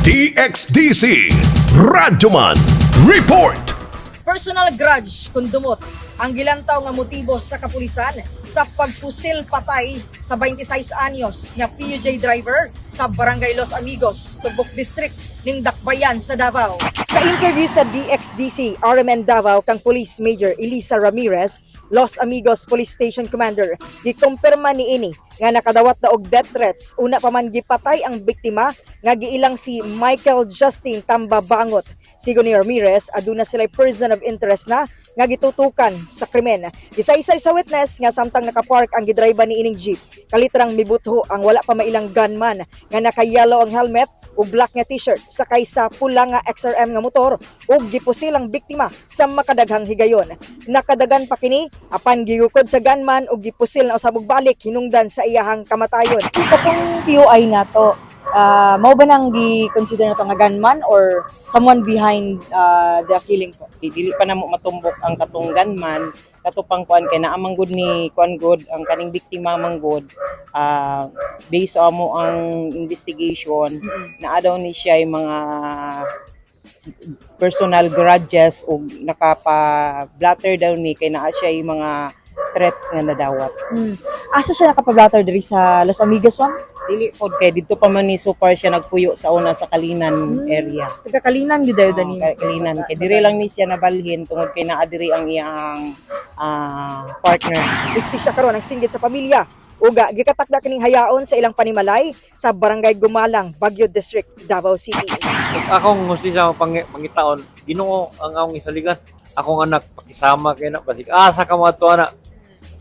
DXDC Radyoman Report. Personal grudge kung dumot ang gilantaw nga motibo sa kapulisan sa pagpusil patay sa 26 anyos nga PUJ driver sa Barangay Los Amigos, Tugbok District ning Dakbayan sa Davao. Sa interview sa DXDC RMN Davao kang Police Major Elisa Ramirez, Los Amigos Police Station Commander, gikumpirma niini nga nakadawat na og death threats una pa man gipatay ang biktima nga giilang si Michael Justin Tambabangot. Sigon ni Ramirez, aduna sila person of interest na nga gitutukan sa krimen. Gisaysay sa witness nga samtang nakapark ang gidriba ni ining jeep, kalitrang mibutho ang wala pa mailang gunman nga naka-yellow ang helmet ug black nga t-shirt sakay sa pula nga XRM nga motor ug gipusil ang biktima sa makadaghang higayon. Nakadagan pa kini apan gigukod sa gunman ug gipusil na usab og balik hinungdan sa iyahang kamatayon. Katong POI nato, mao ba nang gi-consider nato nga gunman or someone behind the killing po? Dili pa namo matumbok ang katong gunman, kato pang kuan kay naa man gud ni kuan gud ang kaning biktima man gud, based sa amo ang investigation, naa daw ni siya yung mga personal grudges ug nakapa-blatter daw ni kay naa siya yung mga threats nga nadawat. Asa siya nakapablatter, diri sa Los Amigos, ma'am? Dili pod kay didto pa man ni so far siya nagpuyo sa una sa Kalinan area. Taga Kalinan gyud daw Oo, dani. Kalinan kay dire lang ni siya nabalhin tungod kay naa diri ang iyang partner. Hustisya karon ang singgit sa pamilya. Uga gikatakda kining hayaon sa ilang panimalay sa Barangay Gumalang, Baguio District, Davao City. Ug akong hustisya pangitaon, Ginoo ang akong isaligan. Akong anak pakisama kay na basig asa ka mo ato ana.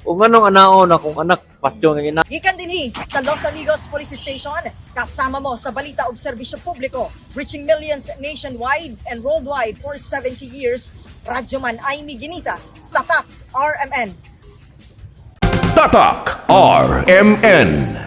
Ug nganong anaon akong anak patyo nga ina. Gikan dinhi sa Los Amigos Police Station, kasama mo sa balita ug serbisyo publiko, reaching millions nationwide and worldwide for 70 years. Radyoman Aimee Ginita, Tatak RMN. Tatak RMN.